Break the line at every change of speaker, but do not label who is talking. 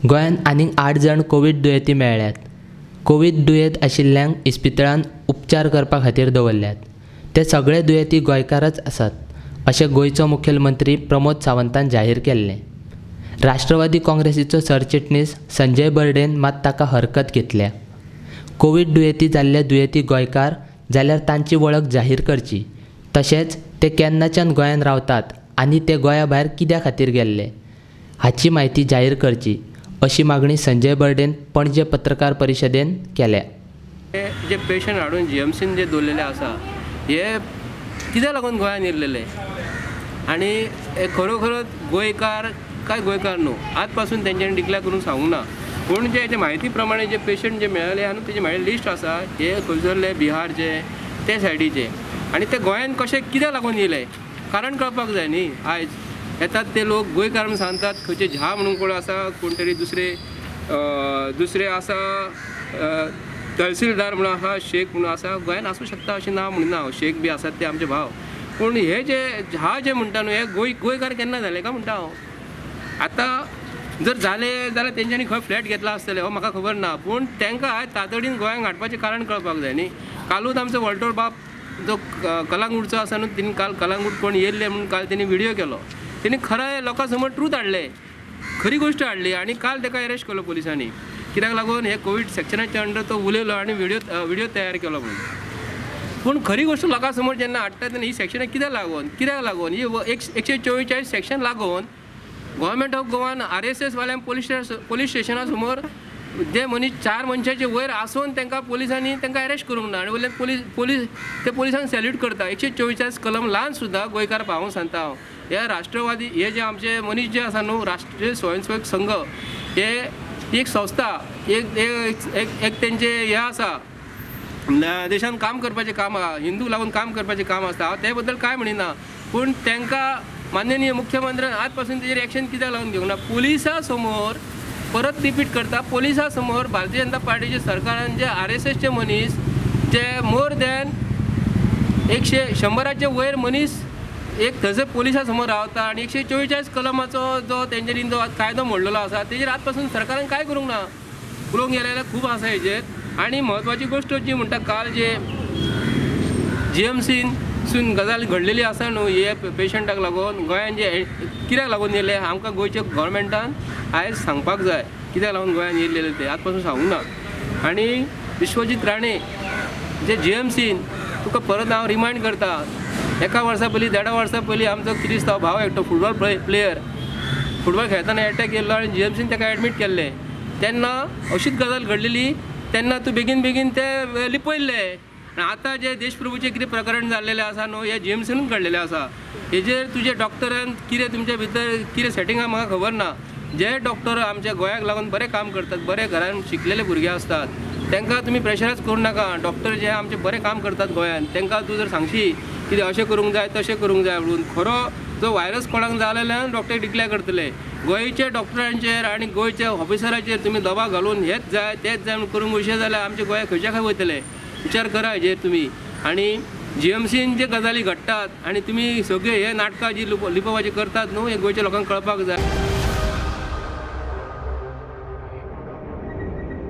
गोंयांत आनीक 8 जाण कोवीड दुयेंती मेळ्ळ्यात. कोवीड दुयेंत आशिल्ल्यांक इस्पितळांत उपचार करपा खातीर दवरल्यात. ते सगळे दुयेंती गोंयकारच आसात अशें गोंयचो मुखेलमंत्री प्रमोद सावंतान जाहीर केल्लें. राष्ट्रवादी काँग्रेसीचो सरचिटणीस संजय बर्डेन मात ताका हरकत घेतल्या. कोवीड दुयेंती जाल्ले दुयेंती गोंयकार जाल्यार तांची वळख जाहीर करची, तशेंच ते केन्नाच्यान गोंयांत रावतात आनी ते गोंया भायर कित्या खातीर गेल्ले हाची म्हायती जाहीर करची अशी मागणी संजय बर्डेन पणजे पत्रकार परिशदेन केल्या.
जे पेशंट हाडून जीएमसीन जे दवरलेले आसा हे कित्याक लागून गोंयांत येयल्लेले आनी हे खरोखरच गोंयकार काय गोंयकार न्हू आज पासून तेंच्यांनी डिक्लेअर करून सांगूंक ना. पूण जे हेजे म्हायती प्रमाणे जे पेशंट जे मेळ्ळे आनी तेजी म्हाजी लिस्ट आसा हे खंयसरले बिहारचे ते सायडीचे आनी ते गोंयांत कशें कित्याक लागून येयले कारण कळपाक जाय न्ही. आयज येतात ते लोक गोंयकार म्हणून सांगतात, खंयचे झा म्हणून कोण आसा, कोण तरी दुसरे दुसरे आसा, तहसीलदार म्हणून आसा, शेख म्हणून आसा, गोंयांत आसूं शकता अशें ना म्हणना हांव, शेख बी आसात ते आमचे भाव. पूण हे जे झा जे म्हणटा न्हू हे गोंयकार केन्ना जाले काय म्हणटा हांव. आतां जर जाले जाल्यार तेंच्यांनी खंय फ्लॅट घेतला आसतले हो म्हाका खबर ना, पूण तांकां आयज तातडीन गोंयांत हाडपाचें कारण कळपाक जाय न्ही. कालूच आमचो वॉल्टर बाब जो कलांगूटचो आसा न्हू तिणी काल कलांगूट कोण येयल्ले म्हणून काल तेणी व्हिडियो केलो, तेणी खरें लोकां समोर ट्रूथ हाडलें, खरी गोश्ट हाडली आनी काल ताका अरेस्ट केलो पुलिसांनी. कित्याक लागून हे कोवीड सेक्शनाच्या अंडर तो उलयलो आनी व्हिडियो तयार केलो म्हणून. पूण खरी गोश्ट लोकां समोर जेन्ना हाडटा तेन्ना ही सेक्शनां कित्याक लागून ही 144 सेक्शन लागून गव्हर्मेंट ऑफ गोवान RSS वाल्यांक पोलीस स्टेशना समोर जे मनीस 4 मनशाचे वयर आसून तांकां पोलिसांनी तांकां अरेस्ट करूंक ना आनी वयल्यान पोलीस ते पोलिसांक सॅल्यूट करता. 144 कलम ल्हान सुद्दां गोंयकार हांव सांगता हांव. हे राष्ट्रवादी हे जे आमचे मनीस जे आसा न्हू राष्ट्रीय स्वयंसेवक संघ हे एक संस्था एक एक एक तेंचे हे आसा देशान काम करपाचें काम आहा, हिंदू लागून काम करपाचें काम आसता, हांव ते बद्दल कांय म्हणिना. पूण तांकां माननीय मुख्यमंत्र्यान आज पासून तेजेर एक्शन कित्याक लागून घेवंक ना. पुलिसा समोर परत रिपीट करता, पुलिसा समोर भारतीय जनता पार्टीचे सरकारान जे RSSचे मनीस जे मोर दॅन 100 वयर मनीस एक थंयसर पुलिसा समोर रावता आनी 144 कलमाचो जो तेंच्यांनी जो कायदो मोडलेलो आसा तेजेर आज पासून सरकारान कांय करूंक ना. उलोवंक गेलें जाल्यार खूब आसा हेजेर. आनी म्हत्वाची गोश्ट जी म्हणटा काल जे GMCन सून गजाल घडलेली आसा न्हू हे पेशंटाक लागून गोंयांत जे कित्याक लागून येयले आमकां गोंयच्या गव्हर्मेंटान आयज सांगपाक जाय कित्याक लागून गोंयांत येयलेले ते आज पासून सांगूंक ना. आनी विश्वजीत राणे जे GMCन तुका परत हांव रिमायंड करता, एका वर्सा पयलीं 1.5 वर्सां पयलीं आमचो क्रिस्तांव भाव एकटो फुटबॉल प्लेयर फुटबॉल खेळटना एटॅक येयल्लो आनी GMCन ताका एडमीट केल्लें तेन्ना अशीच गजाल घडलेली तेन्ना तूं बेगीन बेगीन ते लिपयल्ले. आनी आतां जे देशप्रभूचें कितें प्रकरण जाल्लेलें आसा न्हू हे GMCनूच घडलेलें आसा. हेजेर तुजे डॉक्टरान कितें तुमच्या भितर कितें सेटिंग आहा म्हाका खबर ना. जे डॉक्टर आमच्या गोंयाक लागून बरें काम करतात, बरे घरान शिकलेले भुरगे आसतात तांकां तुमी प्रेशरायज करूं नाका. डॉक्टर जे आमचे बरें काम करतात गोंयांत तांकां तूं जर सांगशी कितें अशें करूंक जाय तशें करूंक जाय म्हणून खरो जो व्हायरस कोणाक जालो जाल्यार डॉक्टर डिक्लेअर करतले. गोंयच्या डॉक्टरांचेर आनी गोंयच्या ऑफिसराचेर तुमी दबाव घालून हेच जाय तेच जाय म्हणून करूंक वयशे जाल्यार आमच्या गोंया खंयच्या खंय वयतले विचार करा हेजेर तुमी. आनी GMCन जे गजाली घडटात आनी तुमी सगळे हे नाटकां जी लिपोवपाची करतात न्हू हे गोंयच्या लोकांक कळपाक जाय.